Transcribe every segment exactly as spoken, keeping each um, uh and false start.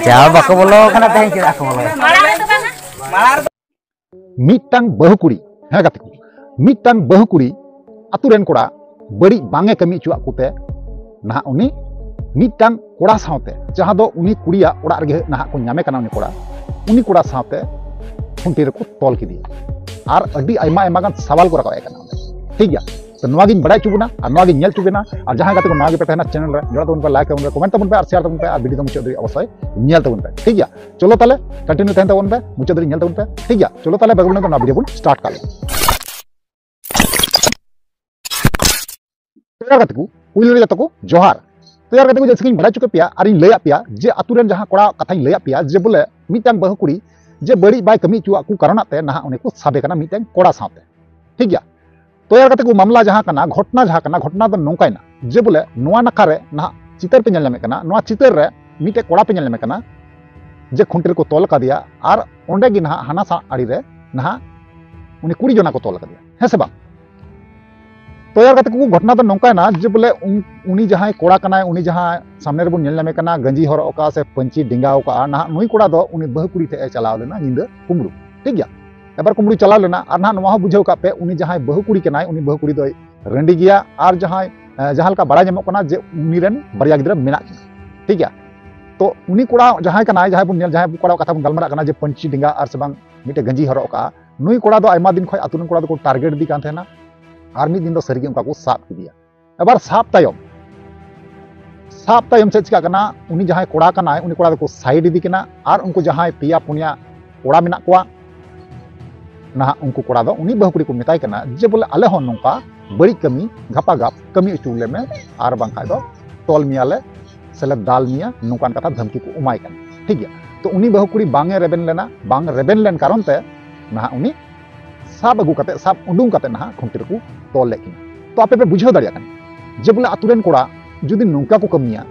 ᱡᱟ ᱵᱟᱠᱚ ᱵᱚᱞᱚ ᱠᱟᱱᱟ ᱛᱮᱦᱮᱧ, ᱪᱮᱫᱟᱜ ᱠᱚ ᱵᱚᱞᱚᱭᱟ? ᱢᱤᱫᱴᱟᱝ ᱵᱟᱹᱦᱩ ᱠᱩᱲᱤ, ᱦᱮᱸ ᱜᱟᱛᱮ ᱠᱚ, ᱢᱤᱫᱴᱟᱝ ᱵᱟᱹᱦᱩ ᱠᱩᱲᱤ ᱟᱛᱳ ᱨᱮᱱ ᱠᱚᱲᱟ ᱵᱟᱹᱲᱤᱡ ᱵᱟᱝ ᱮ ᱠᱟᱹᱢᱤ ᱦᱚᱪᱚᱣᱟᱜ ᱠᱚᱛᱮ, ᱱᱟᱦᱟᱜ ᱩᱱᱤ ᱢᱤᱫᱴᱟᱝ ᱠᱚᱲᱟ ᱥᱟᱶᱛᱮ, ᱡᱟᱦᱟᱸ ᱫᱚ ᱩᱱᱤ ᱠᱩᱲᱤᱭᱟᱜ ᱚᱲᱟᱜ ᱨᱮᱜᱮ ᱱᱟᱦᱟᱜ ᱠᱚ ᱧᱟᱢᱮ ᱠᱟᱱᱟ, ᱩᱱᱤ ᱠᱚᱲᱟ, ᱩᱱᱤ ᱠᱚᱲᱟ ᱥᱟᱶᱛᱮ ᱠᱷᱩᱱᱴᱤ ᱨᱮᱠᱚ ᱛᱚᱞ ᱠᱮᱫᱮᱭᱟ᱾ ᱟᱨ ᱟᱹᱰᱤ ᱟᱭᱢᱟ ᱟᱭᱢᱟ ᱜᱟᱱ ᱥᱟᱣᱟᱞ ᱠᱚ ᱨᱟᱠᱟᱵ ᱮ ᱠᱟᱱᱟ ᱚᱸᱰᱮ, ᱴᱷᱤᱠ ᱜᱮᱭᱟ? ᱛᱚ ᱱᱚᱣᱟ ᱜᱤᱧ ᱵᱟᱲᱟᱭ ᱦᱚᱪᱚ ᱵᱚᱱᱟ ᱟᱨ ᱱᱚᱣᱟ ᱜᱤᱧ ᱧᱮᱞ ᱦᱚᱪᱚ ᱵᱮᱱᱟ᱾ ᱟᱨ ᱡᱟᱦᱟᱸᱭ ᱜᱟᱛᱮ ᱠᱚ ᱱᱟᱣᱟ ᱜᱮᱯᱮ ᱛᱟᱦᱮᱱᱟ ᱪᱮᱱᱮᱞ ᱨᱮ, ᱡᱚᱲᱟᱣ ᱛᱟᱵᱚᱱ ᱯᱮ, ᱞᱟᱭᱤᱠ ᱛᱟᱵᱚᱱ ᱯᱮ, ᱠᱚᱢᱮᱱᱴ ᱛᱟᱵᱚᱱ ᱯᱮ ᱟᱨ ᱥᱮᱭᱟᱨ ᱛᱟᱵᱚᱱ ᱯᱮ ᱟᱨ ᱵᱷᱤᱰᱤᱭᱳ ᱫᱚ ᱢᱩᱪᱟᱹᱫ ᱫᱷᱟᱹᱵᱤᱡ ᱚᱵᱚᱥᱥᱳᱭ ᱧᱮᱞ ᱛᱟᱵᱚᱱ ᱯᱮ, ᱴᱷᱤᱠ ᱜᱮᱭᱟ? ᱪᱚᱞᱚ ᱛᱟᱦᱞᱮ ᱠᱚᱱᱴᱤᱱᱤᱭᱩ ᱛᱟᱦᱮᱱ ᱛᱟᱵᱚᱱ ᱯᱮ, ᱢᱩᱪᱟᱹᱫ ᱫᱷᱟᱹᱵᱤᱡ ᱧᱮᱞ ᱛᱟᱵᱚᱱ ᱯᱮ, ᱴᱷᱤᱠ ᱜᱮᱭᱟ? ᱪᱚᱞᱚ ᱛᱟᱦᱞᱮ ᱵᱮᱜᱚᱨ ᱫᱚ ᱱᱚᱣᱟ ᱵᱷᱤᱰᱤᱭᱳ ᱵᱚᱱ ᱥᱴᱟᱨᱴ ᱠᱟᱜ ᱞᱮᱜᱮ᱾ ᱛᱚ ᱭᱟᱨ ᱜᱟᱛᱮ ᱠᱚ, ᱯᱩᱭᱞᱩ ᱨᱮ ᱡᱚᱛᱚ ᱠᱚ ᱡᱚᱦᱟᱨ᱾ ᱛᱚ ᱭᱟᱨ ᱜᱟᱛᱮ ᱠᱚ, ᱡᱮᱭᱥᱮ ᱠᱤᱧ ᱵᱟᱲᱟᱭ ᱦᱚᱪᱚ ᱠᱮᱫ ᱯᱮᱭᱟ ᱟᱨᱤᱧ ᱞᱟᱹᱭᱟᱫ ᱯᱮᱭᱟ ᱡᱮ ᱟᱛᱳ ᱨᱮᱱ ᱡᱟᱦᱟᱸ ᱠᱚᱲᱟ ᱠᱟᱛᱷᱟᱧ ᱞᱟᱹᱭᱟᱫ ᱯᱮᱭᱟ ᱡᱮ ᱵᱚᱞᱮ ᱢᱤᱫᱴᱟᱝ ᱵᱟᱹᱦᱩ ᱠᱩᱲᱤ ᱡᱮ ᱵᱟᱹᱲᱤᱡ ᱵᱟᱭ ᱠᱟᱹᱢᱤ ᱦᱚᱪᱚᱣᱟᱜ ᱠᱚ ᱠᱟᱨᱚᱱᱟᱜ ᱛᱮ ᱱᱟᱦᱟᱜ ᱩᱱᱤ ᱠᱚ ᱥᱟᱵᱮ ᱠᱟᱱᱟ ᱢᱤᱫᱴᱟᱝ ᱠᱚᱲᱟ ᱥᱟᱶᱛᱮ, ᱴᱷᱤᱠ ᱜᱮᱭᱟ? ᱛᱚ ᱭᱟᱨ ᱜᱟᱛᱮ ᱠᱚ, ᱢᱟᱢᱞᱟ ᱡᱟᱦᱟᱸ ᱠᱟᱱᱟ, ᱜᱷᱚᱴᱱᱟ ᱡᱟᱦᱟᱸ ᱠᱟᱱᱟ, ᱜᱷᱚᱴᱱᱟ ᱫᱚ ᱱᱚᱝᱠᱟᱭᱱᱟ ᱡᱮ ᱵᱚᱞᱮ ᱱᱚᱣᱟ ᱱᱟᱠᱷᱟ ᱨᱮ ᱱᱟᱦᱟᱜ ᱪᱤᱛᱟᱹᱨ ᱯᱮ ᱧᱮᱞ ᱧᱟᱢᱮᱫ ᱠᱟᱱᱟ, ᱱᱚᱣᱟ ᱪᱤᱛᱟᱹᱨ ᱨᱮ ᱢᱤᱫᱴᱮᱡ ᱠᱚᱲᱟ ᱯᱮ ᱧᱮᱞ ᱧᱟᱢᱮ ᱠᱟᱱᱟ ᱡᱮ ᱠᱷᱩᱱᱴᱤ ᱨᱮᱠᱚ ᱛᱚᱞ ᱟᱠᱟᱫᱮᱭᱟ ᱟᱨ ᱚᱸᱰᱮ ᱜᱮ ᱱᱟᱦᱟᱜ ᱦᱟᱱᱟ ᱥᱟ ᱟᱲᱮ ᱨᱮ ᱱᱟᱦᱟᱜ ᱩᱱᱤ ᱠᱩᱲᱤ ᱡᱚᱱᱟ ᱠᱚ ᱛᱚᱞ ᱟᱠᱟᱫᱮᱭᱟ, ᱦᱮᱸ ᱥᱮ ᱵᱟᱝ? ᱛᱚ ᱭᱟᱨ ᱜᱟᱛᱮ ᱠᱚ, ᱜᱷᱚᱴᱱᱟ ᱫᱚ ᱱᱚᱝᱠᱟᱭᱱᱟ ᱡᱮ ᱵᱚᱞᱮ ᱩᱱ-, ᱩᱱᱤ ᱡᱟᱦᱟᱸᱭ ᱠᱚᱲᱟ ᱠᱟᱱᱟᱭ, ᱩᱱᱤ ᱡᱟᱦᱟᱸ ᱥᱟᱢᱱᱮ ᱨᱮᱵᱚᱱ ᱧᱮᱞ ᱧᱟᱢᱮ ᱠᱟᱱᱟ, ᱜᱟᱸᱡᱤ ᱦᱚᱨᱚᱜ ᱟᱠᱟᱫᱼᱟ ᱥᱮ ᱯᱟᱹᱧᱪᱤ ᱰᱮᱸᱜᱟᱣ ᱟᱠᱟᱫᱼᱟ, ᱱᱟᱦᱟᱜ ᱱᱩᱭ ᱠᱚᱲᱟ ᱫᱚ ᱩᱱᱤ ᱵᱟᱹᱦᱩ ᱠᱩᱲᱤ ᱴᱷᱮᱡ ᱮ ᱪᱟᱞᱟᱣ ᱞᱮᱱᱟ ᱧᱤᱫᱟᱹ ᱠᱩᱢᱵᱽᱲᱩ, ᱴᱷᱤᱠ ᱜᱮᱭᱟ? ᱮᱵᱟᱨ ᱠᱩᱢᱵᱽᱲᱩ ᱪᱟᱞᱟᱣ ᱞᱮᱱᱟ ᱟᱨ ᱱᱟᱦᱟᱜ ᱱᱚᱣᱟ ᱦᱚᱸ ᱵᱩᱡᱷᱟᱹᱣ ᱠᱟᱜ ᱯᱮ, ᱩᱱᱤ ᱡᱟᱦᱟᱸᱭ ᱵᱟᱹᱦᱩ ᱠᱩᱲᱤ ᱠᱟᱱᱟᱭ, ᱩᱱᱤ ᱵᱟᱹᱦᱩ ᱠᱩᱲᱤ ᱫᱚᱭ ᱨᱟᱺᱰᱤ ᱜᱮᱭᱟ ᱟᱨ ᱡᱟᱦᱟᱸᱭ, ᱮ, ᱡᱟᱦᱟᱸ ᱞᱮᱠᱟ ᱵᱟᱲᱟᱭ ᱧᱟᱢᱚᱜ ᱠᱟᱱᱟ ᱡᱮ ᱩᱱᱤ ᱨᱮᱱ ᱵᱟᱨᱭᱟ ᱜᱤᱫᱽᱨᱟᱹ ᱢᱮᱱᱟᱜ ᱠᱤᱱᱟ, ᱴᱷᱤᱠ ᱜᱮᱭᱟ? ᱛᱚ ᱩᱱᱤ ᱠᱚᱲᱟ ᱡᱟᱦᱟᱸᱭ ᱠᱟᱱᱟᱭ, ᱡᱟᱦᱟᱸᱭ ᱵᱚᱱ ᱧᱮᱞ, ᱡᱟᱦᱟᱸᱭ ᱠᱚᱲᱟ ᱠᱟᱛᱷᱟ ᱵᱚᱱ ᱜᱟᱞᱢᱟᱨᱟᱜ ᱠᱟᱱᱟ ᱡᱮ ᱯᱟᱹᱧᱪᱤ ᱰᱮᱸᱜᱟ ᱟᱨ ᱥᱮ ᱵᱟᱝ ᱢᱤᱫᱴᱮᱡ ᱜᱟᱸᱡᱤ ᱦᱚᱨᱚᱜ ᱟᱠᱟᱫᱼᱟ, ᱱᱩᱭ ᱠᱚᱲᱟ ᱫᱚ ᱟᱭᱢᱟ ᱫᱤᱱ ᱠᱷᱚᱱ ᱟᱛᱳ ᱨᱮᱱ ᱠᱚᱲᱟ ᱫᱚᱠᱚ ᱴᱟᱨᱜᱮᱴ ᱤᱫᱤ ᱠᱟᱱ ᱛᱟᱦᱮᱱᱟ ᱟᱨ ᱢᱤᱫ ᱫᱤᱱ ᱫᱚ ᱥᱟᱹᱨᱤᱜᱮ ᱚᱱᱠᱟ ᱠᱚ ᱥᱟᱵ ᱠᱮᱫᱮᱭᱟ᱾ ᱮᱵᱟᱨ ᱥᱟᱵ ᱛᱟᱭᱚᱢ, ᱥᱟᱵ ᱛᱟᱭᱚᱢ ᱪᱮᱫ ᱪᱤᱠᱟᱹᱜ ᱠᱟᱱᱟ, ᱩᱱᱤ ᱡᱟᱦᱟᱸᱭ ᱠᱚᱲᱟ ᱠᱟᱱᱟᱭ, ᱩᱱᱤ ᱠᱚᱲᱟ ᱫᱚᱠᱚ ᱥᱟᱭᱤᱰ ᱤᱫᱤ ᱠᱟᱱᱟ ᱟᱨ ᱩᱱᱠᱩ ᱡᱟᱦᱟᱸᱭ ᱯᱮᱭᱟ ᱯᱩᱱᱭᱟ ᱠᱚᱲᱟ ᱢᱮᱱᱟᱜ ᱠᱚᱣᱟ, ᱱᱟᱦᱟᱜ ᱩᱱᱠᱩ ᱠᱚᱲᱟ ᱫᱚ ᱩᱱᱤ ᱵᱟᱹᱦᱩ ᱠᱩᱲᱤ ᱠᱚ ᱢᱮᱛᱟᱭ ᱠᱟᱱᱟ ᱡᱮ ᱵᱚᱞᱮ ᱟᱞᱮ ᱦᱚᱸ ᱱᱚᱝᱠᱟ ᱵᱟᱹᱲᱤᱡ ᱠᱟᱹᱢᱤ ᱜᱷᱟᱯᱟ ᱜᱷᱟᱯ ᱠᱟᱹᱢᱤ ᱦᱚᱪᱚ ᱞᱮᱢᱮ, ᱟᱨ ᱵᱟᱝᱠᱷᱟᱡ ᱫᱚ ᱛᱚᱞ ᱢᱮᱭᱟᱞᱮ ᱥᱮᱞᱮ ᱫᱟᱞ ᱢᱮᱭᱟ, ᱱᱚᱝᱠᱟᱱ ᱠᱟᱛᱷᱟ ᱫᱷᱟᱢᱠᱤ ᱠᱚ ᱮᱢᱟᱭ ᱠᱟᱱᱟ, ᱴᱷᱤᱠ ᱜᱮᱭᱟ? ᱛᱚ ᱩᱱᱤ ᱵᱟᱹᱦᱩ ᱠᱩᱲᱤ ᱵᱟᱝ ᱮ ᱨᱮᱵᱮᱱ ᱞᱮᱱᱟ, ᱵᱟᱝ ᱨᱮᱵᱮᱱ ᱞᱮᱱ ᱠᱟᱨᱚᱱ ᱛᱮ ᱱᱟᱦᱟᱜ ᱩᱱᱤ ᱥᱟᱵ ᱟᱹᱜᱩ ᱠᱟᱛᱮ, ᱥᱟᱵ ᱩᱰᱩᱝ ᱠᱟᱛᱮ ᱱᱟᱦᱟᱜ ᱠᱷᱩᱱᱴᱤ ᱨᱮᱠᱚ ᱛᱚᱞ ᱞᱮᱫ ᱠᱤᱱᱟ᱾ ᱛᱚ ᱟᱯᱮ ᱯᱮ ᱵᱩᱡᱷᱟᱹᱣ ᱫᱟᱲᱮᱭᱟᱜ ᱠᱟᱱᱟ ᱡᱮ ᱵᱚᱞᱮ ᱟᱛᱳ ᱨᱮᱱ ᱠᱚᱲᱟ ᱡᱩᱫᱤ ᱱᱚᱝᱠᱟ ᱠᱚ ᱠᱟᱹᱢᱤᱭᱟ,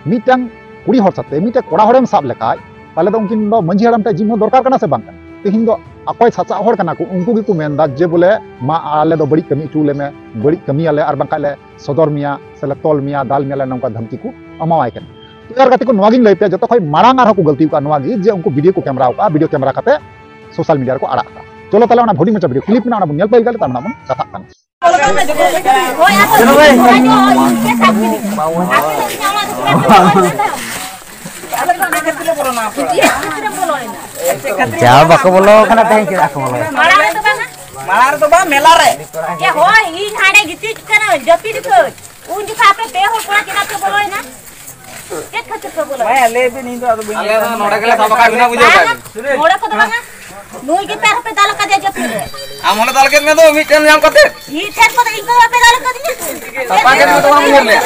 ᱢᱤᱫᱴᱟᱝ ᱠᱩᱲᱤ ᱦᱚᱲ ᱥᱟᱛᱮ ᱢᱤᱫᱴᱟᱝ ᱠᱚᱲᱟ ᱦᱚᱲᱮᱢ ᱥᱟᱵ ᱞᱮᱠᱷᱟᱡ, ᱛᱟᱦᱞᱮ ᱫᱚ ᱩᱱᱠᱤᱱ ᱫᱚ ᱢᱟᱹᱡᱷᱤ ᱦᱟᱲᱟᱢ ᱴᱷᱮᱱ ᱡᱤᱢᱟᱹ ᱫᱚᱨᱠᱟᱨ ᱠᱟᱱᱟ ᱥᱮ ᱵᱟᱝ ᱠᱟᱱᱟ? ᱛᱮᱦᱮᱧ ᱫᱚ ᱚᱠᱚᱭ ᱥᱟᱪᱟᱜ ᱦᱚᱲ ᱠᱟᱱᱟ ᱠᱚ, ᱩᱱᱠᱩ ᱜᱮᱠᱚ ᱢᱮᱱᱫᱟ ᱡᱮ ᱵᱚᱞᱮ, "ᱢᱟ, ᱟᱞᱮ ᱫᱚ ᱵᱟᱹᱲᱤᱡ ᱠᱟᱹᱢᱤ ᱦᱚᱪᱚ ᱞᱮᱢᱮ, ᱵᱟᱹᱲᱤᱡ ᱠᱟᱹᱢᱤᱭᱟᱞᱮ, ᱟᱨ ᱵᱟᱝᱠᱷᱟᱡ ᱞᱮ ᱥᱚᱫᱚᱨ ᱢᱮᱭᱟ ᱥᱮ ᱞᱮ ᱛᱚᱞ ᱢᱮᱭᱟ, ᱫᱟᱞ ᱢᱮᱭᱟᱞᱮ", ᱱᱚᱝᱠᱟ ᱫᱷᱟᱢᱠᱤ ᱠᱚ ᱮᱢᱟᱣᱟᱭ ᱠᱟᱱᱟ᱾ ᱛᱚ ᱭᱟᱨ ᱜᱟᱛᱮ ᱠᱚ, ᱱᱚᱣᱟ ᱜᱤᱧ ᱞᱟᱹᱭ ᱯᱮᱭᱟ, ᱡᱚᱛᱚ ᱠᱷᱚᱱ ᱢᱟᱲᱟᱝ ᱟᱨᱦᱚᱸ ᱠᱚ ᱜᱟᱹᱞᱛᱤ ᱟᱠᱟᱫ ᱱᱚᱣᱟ ᱜᱮ, ᱡᱮ ᱩᱱᱠᱩ video ᱠᱚ camera ᱟᱠᱟᱫᱼᱟ, video camera ᱠᱟᱛᱮ social media ᱨᱮᱠᱚ ᱟᱲᱟᱜ ᱟᱠᱟᱫᱼᱟ᱾ ᱪᱚᱞᱚ ᱛᱟᱦᱞᱮ ᱚᱱᱟ ᱦᱩᱰᱤᱧ ᱢᱟᱪᱷᱟ video clip ᱢᱮᱱᱟᱜᱼᱟ, ᱚᱱᱟ ᱵᱚᱱ ᱧᱮᱞ ᱯᱟᱹᱭᱞ ᱞᱮᱜᱮ, ᱛᱟᱨ ᱱᱟᱦᱟᱜ ᱵᱚᱱ ᱠᱟᱛᱷᱟᱜ ᱠᱟᱱᱟ᱾ ᱡᱟ ᱵᱟᱠᱚ ᱵᱚᱞᱚ ᱟᱠᱟᱱᱟ, ᱛᱮᱦᱮᱧ ᱪᱮᱫᱟᱜ ᱠᱚ ᱵᱚᱞᱚᱭᱮᱱᱟ? ᱢᱟᱲᱟᱝ ᱨᱮᱫᱚ ᱵᱟᱝᱟ᱾ ᱢᱟᱲᱟᱝ ᱨᱮᱫᱚ ᱵᱟᱝ, ᱢᱮᱞᱟ ᱨᱮ᱾ ᱮ ᱦᱳᱭ, ᱤᱧ ᱦᱟᱸᱰᱮ ᱜᱤᱛᱤᱡ ᱠᱟᱱᱟ, ᱡᱟᱹᱯᱤᱫ ᱠᱟᱹᱡ᱾ ᱩᱱ ᱡᱚᱠᱷᱟᱡ ᱟᱯᱮ ᱯᱮ ᱦᱚᱲ ᱠᱚᱲᱟ ᱪᱮᱫᱟᱜ ᱯᱮ ᱵᱚᱞᱚᱭᱮᱱᱟ? ᱪᱮᱫ ᱠᱷᱟᱹᱛᱤᱨ ᱯᱮ ᱵᱚᱞᱚᱭᱮᱱᱟ? ᱟᱞᱮ ᱫᱚ ᱱᱚᱰᱮ ᱜᱮᱞᱮ ᱥᱟᱵ ᱟᱠᱟᱫ ᱵᱤᱱᱟ, ᱵᱩᱡᱷᱟᱹᱣ ᱠᱟᱜ ᱵᱤᱱ᱾ ᱱᱚᱰᱮ ᱠᱚᱫᱚ ᱵᱟᱝᱟ᱾ ᱱᱩᱭ ᱜᱮ ᱯᱮ ᱟᱨᱦᱚᱸ ᱯᱮ ᱫᱟᱞ ᱟᱠᱟᱫᱮᱭᱟ ᱡᱟᱹᱯᱤᱫ ᱨᱮ᱾ ᱟᱢ ᱦᱚᱸᱞᱮ ᱫᱟᱞ ᱠᱮᱫ ᱢᱮ ᱫᱚ, ᱢᱤᱫᱴᱮᱱ ᱧᱟᱢ ᱠᱟᱛᱮ᱾ ᱢᱤᱫ ᱴᱷᱮᱱ ᱠᱚᱫᱚ ᱤᱧ ᱫᱚ ᱵᱟᱯᱮ ᱫᱟᱞ ᱟᱠᱟᱫᱤᱧᱟ᱾ ᱛᱟᱯᱟ ᱠᱮᱫ ᱢᱮ ᱫᱚ, ᱵᱟᱢ ᱧᱮᱞ ᱞᱮᱫ᱾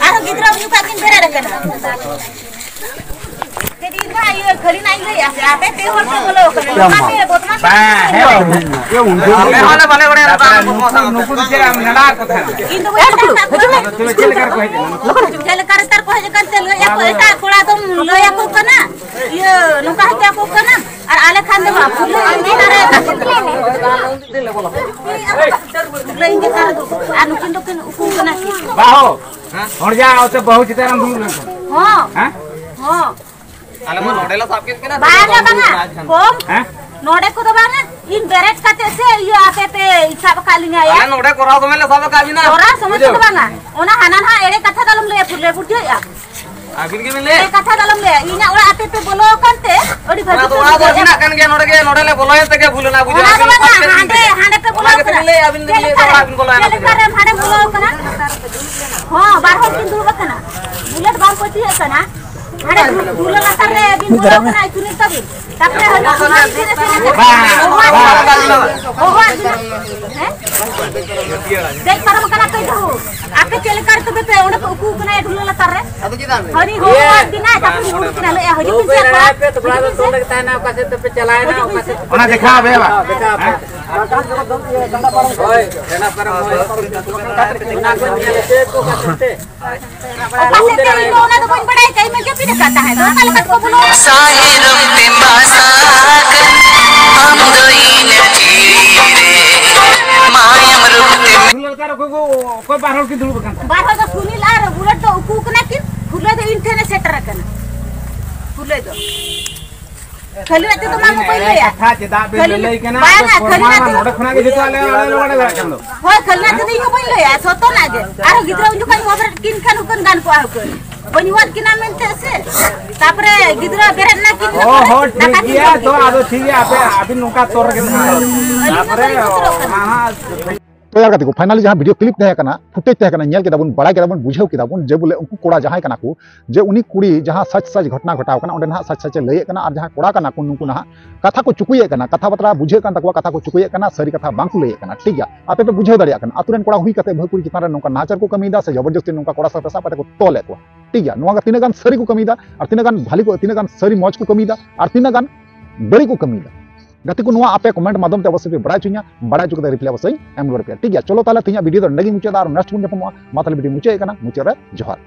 ᱟᱨᱦᱚᱸ ᱜᱤᱫᱽᱨᱟᱹ ᱩᱱᱤ ᱠᱷᱟᱡ ᱠᱤᱱ ᱵᱮᱨᱮᱫ ᱟᱠᱟᱱᱟ᱾ ᱪᱮᱫ ᱤᱧ ᱫᱚ ᱦᱟᱸᱜ ᱤᱭᱟᱹ ᱠᱷᱟᱹᱞᱤ ᱱᱟᱜ ᱤᱧ ᱞᱟᱹᱭᱮᱫᱼᱟ ᱥᱮ, ᱟᱯᱮ ᱯᱮ ᱦᱚᱲ ᱯᱮ ᱵᱚᱞᱚ ᱟᱠᱟᱱᱟ᱾ ᱱᱚᱝᱠᱟ ᱯᱮ ᱵᱚᱫᱢᱟᱥ ᱵᱟᱝ, ᱦᱮᱸ, ᱵᱟᱝ᱾ ᱟᱞᱮ ᱦᱚᱸᱞᱮ ᱵᱟᱞᱮ ᱵᱟᱲᱟᱭᱟ ᱱᱚᱝᱠᱟ ᱱᱩᱠᱩ, ᱱᱩᱠᱩ ᱫᱚ ᱪᱮᱫ ᱮᱢ ᱱᱮᱰᱟ ᱟᱠᱚ ᱛᱟᱦᱮᱸᱱᱟ? ᱤᱧ ᱫᱚ ᱵᱟᱹᱧ ᱢᱮᱛᱟ ᱠᱚᱣᱟ᱾ ᱪᱮᱫ ᱞᱮᱠᱟ ᱨᱮᱠᱚ ᱦᱮᱡ ᱮᱱᱟ? ᱪᱮᱫ ᱞᱮᱠᱟ ᱨᱮ ᱛᱟᱨ ᱠᱚ ᱦᱮᱡ ᱟᱠᱟᱱ ᱛᱮ ᱞᱟᱹᱭᱮᱫᱼᱟ ᱠᱚ, ᱮᱴᱟᱜ ᱠᱚᱲᱟ ᱫᱚᱢ ᱞᱟᱹᱭ ᱟᱠᱚ ᱠᱟᱱᱟ, ᱤᱭᱟᱹ, ᱱᱚᱝᱠᱟ ᱦᱚᱪᱚ ᱟᱠᱚ ᱠᱟᱱᱟ, ᱟᱨ ᱟᱞᱮ ᱠᱷᱟᱱ ᱫᱚ ᱵᱟᱝ, ᱯᱩᱨᱟᱹ ᱤᱧ ᱪᱮᱛᱟᱱ ᱨᱮ, ᱯᱩᱨᱟᱹ ᱤᱧ ᱪᱮᱛᱟᱱ ᱨᱮ ᱫᱩ-, ᱟᱨ ᱱᱩᱠᱤᱱ ᱫᱚᱠᱤᱱ ᱩᱠᱩ ᱠᱟᱱᱟ ᱠᱤᱱ᱾ ᱵᱟᱦᱩ, ᱦᱚᱲ ᱡᱟ ᱚᱛᱮ ᱵᱟᱹᱦᱩ ᱪᱮᱛᱟᱱ ᱨᱮᱢ ᱫᱩᱲᱩᱵ ᱞᱮᱱᱠᱷᱟᱱ᱾ ᱦᱚᱸ᱾ ᱦᱮᱸ? ᱦᱚᱸ᱾ ᱟᱞᱮ ᱢᱟ ᱱᱚᱰᱮ ᱞᱮ ᱥᱟᱵ ᱠᱮᱫ ᱠᱤᱱᱟ, ᱵᱟᱝᱟ, ᱵᱟᱝᱟ᱾ ᱠᱚᱢ᱾ ᱦᱮᱸ? ᱱᱚᱰᱮ ᱠᱚᱫᱚ ᱵᱟᱝᱟ᱾ ᱤᱧ ᱵᱮᱨᱮᱫ ᱠᱟᱛᱮ ᱥᱮ ᱤᱭᱟᱹ ᱟᱯᱮ ᱯᱮ ᱥᱟᱵ ᱟᱠᱟᱫ ᱞᱤᱧᱟ, ᱭᱟ᱾ ᱟᱞᱮ ᱱᱚᱰᱮ ᱠᱚᱨᱟᱣ ᱥᱚᱢᱚᱭ ᱞᱮ ᱥᱟᱵ ᱟᱠᱟᱫ ᱵᱤᱱᱟ᱾ ᱠᱚᱨᱟᱣ ᱥᱚᱢᱚᱭ ᱵᱩᱡᱷᱟᱹᱣ? ᱠᱚᱫᱚ ᱵᱟᱝᱟ᱾ ᱚᱱᱟ ᱦᱟᱱᱟ ᱱᱟᱦᱟᱜ ᱮᱲᱮ ᱠᱟᱛᱷᱟ ᱫᱚ ᱟᱞᱚᱢ ᱞᱟᱹᱭᱟ, ᱯᱩᱨᱞᱟᱹ ᱵᱩᱡᱷᱟᱹᱣᱮᱫᱼᱟ᱾ ᱟᱹᱵᱤᱱ ᱜᱮᱵᱤᱱ ᱞᱟᱹᱭᱟ᱾ ᱮᱲᱮ ᱠᱟᱛᱷᱟ ᱫᱚ ᱟᱞᱚᱢ ᱞᱟᱹᱭᱟ᱾ ᱤᱧᱟᱜ ᱚᱲᱟᱜ ᱟᱯᱮ ᱯᱮ ᱵᱚᱞᱚ ᱟᱠᱟᱱ ᱛᱮ ᱟᱹᱰᱤ ᱵᱷᱟᱹᱜᱤ ᱚᱱᱟ ᱫᱚ, ᱯᱮ ᱚᱲᱟᱜ ᱫᱚ ᱵᱩᱡᱷᱟᱹᱣᱮᱫᱼᱟ᱾ ᱢᱮᱱᱟᱜ ᱠᱟᱱ ᱜᱮᱭᱟ, ᱱᱚᱰᱮ ᱜᱮ, ᱱᱚᱰᱮ ᱞᱮ ᱵᱚᱞᱚᱭᱮᱱ ᱛᱮᱜᱮ ᱵᱷᱩᱞ ᱮᱱᱟ, ᱵᱩᱡᱷᱟᱹᱣ ᱚᱱᱟ ᱫᱚ ᱟᱹᱵᱤᱱ ᱵᱟᱝᱟ, ᱚᱠᱟ ᱥᱮᱫ ᱦᱟᱸᱰᱮ, ᱵᱤᱱ ᱦᱟᱸᱰᱮ ᱯᱮ ᱵᱚᱞᱚ ᱚᱱᱟ ᱜᱮᱛᱚ ᱟᱠᱟᱱᱟ᱾ ᱵᱤᱱ ᱞᱟᱹᱭᱟ, ᱟᱹᱵᱤᱱ ᱫᱚ ᱪᱮᱫ ᱞᱟᱹᱭᱟ, ᱞᱮᱠᱟ ᱚᱲᱟᱜ ᱵᱤᱱ ᱵᱚᱞᱚᱭᱮᱱᱟ ᱪᱮᱫ ᱞᱮᱠᱟ ᱛᱮᱜᱮ᱾ ᱨᱮ ᱦᱟᱸᱰᱮ ᱵᱚᱞᱚ ᱟᱠᱟᱱᱟ? ᱦᱚᱸ, ᱵᱟᱨ ᱦᱚᱲ ᱠᱤᱱ ᱫᱩᱲᱩᱵ ᱟᱠᱟᱱᱟ᱾ ᱵᱩᱞᱮᱴ ᱵᱟᱝ ᱯᱟᱹᱛᱭᱟᱹᱜ ᱠᱟᱱᱟ᱾ ᱦᱟᱸᱰᱮ ᱫᱷᱩ-, ᱫᱷᱩᱞᱟᱹ ᱞᱟᱛᱟᱨ ᱨᱮ ᱵᱤᱱ ᱵᱚᱞᱚ ᱠᱟᱱᱟ, ᱪᱩᱱᱤ ᱛᱟᱵᱤᱱ᱾ ᱛᱟᱯᱚᱨᱮ ᱦᱟᱱᱟ ᱚᱱᱟ ᱵᱤᱱ ᱮᱥᱮᱫ ᱮᱥᱮᱫ᱾ ᱵᱟᱝ, ᱵᱟᱝ, ᱵᱟᱝ, ᱵᱟᱝ᱾ ᱦᱚᱦᱚᱣᱟᱫ ᱵᱤᱱᱟ᱾ ᱦᱮᱸ? ᱫᱮᱡ ᱯᱟᱨᱚᱢ ᱠᱟᱱᱟ ᱯᱮ ᱵᱟᱹᱦᱩ᱾ ᱟᱯᱮ ᱪᱮᱫ ᱞᱮᱠᱟ ᱨᱮ ᱛᱚᱵᱮ ᱯᱮ ᱚᱸᱰᱮ ᱯᱮ ᱩᱠᱩ ᱠᱟᱱᱟ ᱫᱷᱩᱞᱟᱹ ᱞᱟᱛᱟᱨ ᱨᱮ? ᱦᱟᱹᱱᱤ ᱦᱚᱦᱚᱣᱟᱫ ᱵᱤᱱᱟ, ᱛᱟᱯᱚᱨᱮ ᱨᱩᱣᱟᱹᱲ ᱠᱟᱱᱟ, ᱞᱟᱹᱭᱮᱜᱼᱟ, ᱦᱤᱡᱩᱜ ᱵᱤᱱ ᱥᱮ ᱚᱠᱚᱭ? ᱛᱟᱦᱮᱱᱟ, ᱚᱠᱟ ᱥᱮᱫ ᱛᱮᱯᱮ ᱪᱟᱞᱟᱣᱮᱱᱟ, ᱚᱠᱟ ᱥᱮᱫ ᱛᱮᱯᱮ ᱚᱱᱟ ᱫᱮᱠᱷᱟᱣ ᱟᱯᱮ ᱵᱟᱝ? ᱦᱮᱸ? ᱦᱳᱭ, ᱚᱱᱟ ᱯᱟᱨᱚᱢ ᱦᱳᱭ᱾ ᱚᱱᱟ ᱠᱚ ᱧᱮᱞ ᱦᱚᱪᱚᱭᱮᱫ ᱠᱚ ᱚᱠᱟ ᱥᱮᱫ ᱛᱮ? ᱚᱠᱟ ᱥᱮᱫ ᱛᱮ ᱤᱧ ᱫᱚ ᱚᱱᱟ ᱫᱚ ᱵᱟᱹᱧ ᱵᱟᱲᱟᱭ ᱠᱟᱜ, ᱤᱧ ᱢᱟ ᱡᱟᱹᱯᱤᱫ ᱟᱠᱟᱫ ᱛᱟᱦᱮᱸᱫ, ᱚᱠᱟ ᱞᱮᱠᱟ ᱛᱮᱠᱚ ᱵᱚᱞᱚ? ᱥᱟᱦᱤᱨᱚᱢ ᱛᱤᱢᱵᱟᱥᱟ ᱠᱟᱱ᱾ ᱥᱩᱱᱤᱞ ᱟᱨ ᱚᱠᱚᱭ ᱠᱚ, ᱚᱠᱚᱭ ᱵᱟᱨ ᱦᱚᱲ ᱠᱤᱱ ᱫᱩᱲᱩᱵ ᱟᱠᱟᱱ ᱛᱟᱦᱮᱸᱫ? ᱵᱟᱨ ᱦᱚᱲ ᱫᱚ ᱥᱩᱱᱤᱞ ᱟᱨ ᱵᱩᱞᱮᱴ ᱫᱚ ᱩᱠᱩ ᱠᱟᱱᱟ ᱠᱤᱱ, ᱠᱷᱩᱞᱟᱹ ᱫᱚ ᱤᱧ ᱴᱷᱮᱱᱮ ᱥᱮᱴᱮᱨ ᱟᱠᱟᱱᱟ᱾ ᱠᱷᱩᱞᱟᱹ ᱫᱚ ᱠᱷᱟᱹᱞᱤ ᱟᱹᱛᱩ ᱫᱚ ᱢᱟ ᱠᱚ ᱵᱟᱹᱧ ᱞᱟᱹᱭᱟ᱾ ᱠᱟᱛᱷᱟ ᱪᱮᱫᱟᱜ ᱵᱮᱱ ᱠᱷᱟᱹᱞᱤ ᱞᱟᱹᱞᱟᱹᱭ ᱠᱟᱱᱟ? ᱵᱟᱝᱟ, ᱟᱫᱚ ᱠᱷᱟᱹᱞᱤ ᱯᱨᱚᱢᱟᱱ ᱢᱟ ᱟᱹᱛᱩ ᱱᱚᱰᱮ ᱠᱷᱚᱱᱟᱜ ᱜᱮ ᱡᱚᱛᱚ ᱟᱞᱮ ᱟᱞᱮ ᱞᱮ ᱵᱟᱲᱟᱭ ᱫᱟᱲᱮᱭᱟᱜ ᱠᱟᱱ ᱫᱚ᱾ ᱦᱳᱭ, ᱠᱷᱟᱹᱞᱤ ᱟᱹᱛᱩ ᱫᱚ ᱤᱧ ᱦᱚᱸ ᱵᱟᱹᱧ ᱞᱟᱹᱭᱟ, ᱥᱚᱛᱚᱱᱟᱜ ᱜᱮ᱾ ᱟᱨᱦᱚᱸ ᱜᱤᱫᱽᱨᱟᱹ ᱩᱱ ᱡᱚᱠᱷᱚᱱ ᱤᱧ ᱦᱚᱦᱚ ᱵᱮᱨᱮᱫ ᱠᱤᱱ ᱠᱷᱟᱱ ᱦᱩᱠᱟᱹᱱ ᱜᱟᱱ ᱠᱚᱜᱼᱟ ᱦᱩᱠᱟᱹᱱ᱾ ᱵᱟᱹᱧ ᱦᱚᱦᱚᱣᱟᱫ ᱠᱤᱱᱟ ᱢᱮᱱᱛᱮ ᱥᱮ᱾ ᱛᱟᱯᱚᱨᱮ ᱜᱤᱫᱽᱨᱟᱹ ᱵᱮᱨᱮᱫ ᱱᱟᱠᱤᱱ ᱚ, ᱦᱚᱸ, ᱴᱷᱤᱠ ᱫᱟᱠᱟ ᱠᱤᱱ ᱜᱮᱭᱟ, ᱡᱚᱢ ᱛᱚ ᱠᱮᱫᱟ᱾ ᱟᱫᱚ ᱴᱷᱤᱠ ᱜᱮᱭᱟ, ᱟᱯᱮ, ᱟᱹᱵᱤᱱ ᱱᱚᱝᱠᱟ ᱛᱚᱨ ᱨᱮᱜᱮ ᱢᱮᱱᱟᱜ ᱵᱤᱱᱟ᱾ ᱟᱹᱞᱤᱧ ᱦᱚᱸ ᱛᱟᱯᱚᱨᱮ ᱵᱟᱹᱞᱤᱧ ᱵᱚᱛᱚᱨᱚᱜ ᱠᱟᱱᱟ᱾ ᱚᱱᱟ ᱦᱚᱸ ᱛᱚ ᱭᱟᱨ ᱜᱟᱛᱮ ᱠᱚ, finally ᱡᱟᱦᱟᱸ video clip ᱛᱟᱦᱮᱸ ᱠᱟᱱᱟ, footage ᱛᱟᱦᱮᱸ ᱠᱟᱱᱟ, ᱧᱮᱞ ᱠᱮᱫᱟ ᱵᱚᱱ, ᱵᱟᱲᱟᱭ ᱠᱮᱫᱟ ᱵᱚᱱ, ᱵᱩᱡᱷᱟᱹᱣ ᱠᱮᱫᱟ ᱵᱚᱱ ᱡᱮ ᱵᱚᱞᱮ ᱩᱱᱠᱩ ᱠᱚᱲᱟ ᱡᱟᱦᱟᱸᱭ ᱠᱟᱱᱟ ᱠᱚ, ᱡᱮ ᱩᱱᱤ ᱠᱩᱲᱤ ᱡᱟᱦᱟᱸ ᱥᱟᱪ ᱥᱟᱪ ᱜᱷᱚᱴᱱᱟ ᱜᱷᱚᱴᱟᱣ ᱠᱟᱱᱟ, ᱚᱸᱰᱮ ᱱᱟᱦᱟᱜ ᱥᱟᱪ ᱥᱟᱪ ᱮ ᱞᱟᱹᱭᱮᱫ ᱠᱟᱱᱟ, ᱟᱨ ᱡᱟᱦᱟᱸ ᱠᱚᱲᱟ ᱠᱟᱱᱟ ᱠᱚ, ᱱᱩᱠᱩ ᱱᱟᱦᱟᱜ ᱠᱟᱛᱷᱟ ᱠᱚ ᱪᱩᱠᱩᱭᱮᱫ ᱠᱟᱱᱟ, ᱠᱟᱛᱷᱟ ᱵᱟᱛᱨᱟ ᱵᱩᱡᱷᱟᱹᱜ ᱠᱟᱱ ᱛᱟᱠᱚᱣᱟ, ᱠᱟᱛᱷᱟ ᱠᱚ ᱪᱩᱠᱩᱭᱮᱫ ᱠᱟᱱᱟ, ᱥᱟᱹᱨᱤ ᱠᱟᱛᱷᱟ ᱵᱟᱝ ᱠᱚ ᱞᱟᱹᱭᱮᱫ ᱠᱟᱱᱟ᱾ ᱴᱷᱤᱠ ᱜᱮᱭᱟ, ᱟᱯᱮ ᱯᱮ ᱵᱩᱡᱷᱟᱹᱣ ᱫᱟᱲᱮᱭᱟᱜ ᱠᱟᱱᱟ, ᱟᱛᱳ ᱨᱮᱱ ᱠᱚᱲᱟ ᱦᱩᱭ ᱠᱟᱛᱮ ᱵᱟᱹᱦᱩ ᱠᱩᱲᱤ ᱪᱮᱛᱟᱱ ᱨᱮ ᱱᱚᱝᱠᱟ ᱱᱟᱦᱟᱪᱟᱨ ᱠᱚ ᱠᱟᱹᱢᱤᱭᱮᱫᱟ ᱥᱮ ᱡᱚᱵᱚᱨᱡᱚᱥᱛᱤ ᱱᱚᱝᱠᱟ ᱠᱚᱲᱟ ᱥᱟᱶᱛᱮ ᱥᱟᱵ ᱠᱟᱛᱮ ᱠᱚ ᱛᱚᱞᱮᱫ ᱠᱚᱣᱟ᱾ ᱴᱷᱤᱠ ᱜᱮᱭᱟ, ᱱᱚᱣᱟ ᱜᱮ ᱛᱤᱱᱟᱹᱜ ᱜᱟᱱ ᱥᱟᱹᱨᱤ ᱠᱚ ᱠᱟᱹᱢᱤᱭᱮᱫᱟ, ᱟᱨ ᱛᱤᱱᱟᱹᱜ ᱜᱟᱱ ᱵᱷᱟᱞᱤ ᱠᱚ, ᱛᱤᱱᱟᱹᱜ ᱜᱟᱱ ᱥᱟᱹᱨᱤ ᱢᱚᱡᱽ ᱠᱚ ᱠᱟᱹᱢᱤᱭᱮᱫᱟ, ᱟᱨ ᱛᱤᱱᱟᱹᱜ ᱜᱟᱱ ᱵᱟᱹᱲᱤᱡ ᱠᱚ ᱠᱟᱹᱢᱤᱭᱮᱫᱟ᱾ ᱜᱟᱛᱮ ᱠᱚ, ᱱᱚᱣᱟ ᱟᱯᱮ comment ᱢᱟᱫᱽᱫᱷᱚᱢ ᱛᱮ ᱚᱵᱚᱥᱥᱳᱭ ᱯᱮ ᱵᱟᱲᱟᱭ ᱦᱚᱪᱚᱧᱟ, ᱵᱟᱲᱟᱭ ᱦᱚᱪᱚ ᱠᱟᱛᱮ reply ᱚᱵᱚᱥᱥᱳᱭ ᱮᱢ ᱨᱩᱣᱟᱹᱲ ᱯᱮᱭᱟ᱾ ᱴᱷᱤᱠ ᱜᱮᱭᱟ, ᱪᱚᱞᱚ ᱛᱟᱦᱞᱮ ᱛᱮᱦᱮᱧᱟᱜ video ᱫᱚ ᱱᱚᱸᱰᱮ ᱜᱮ ᱢᱩᱪᱟᱹᱫ ᱫᱟ, ᱟᱨ next ᱵᱚᱱ ᱧᱟᱯᱟᱢᱚᱜᱼᱟ᱾ ᱢᱟ ᱛᱟᱦᱞᱮ video ᱢᱩᱪᱟᱹᱫ ᱠᱟᱱᱟ, ᱢᱩᱪᱟᱹᱫ ᱨᱮ ᱡᱚᱦᱟᱨ᱾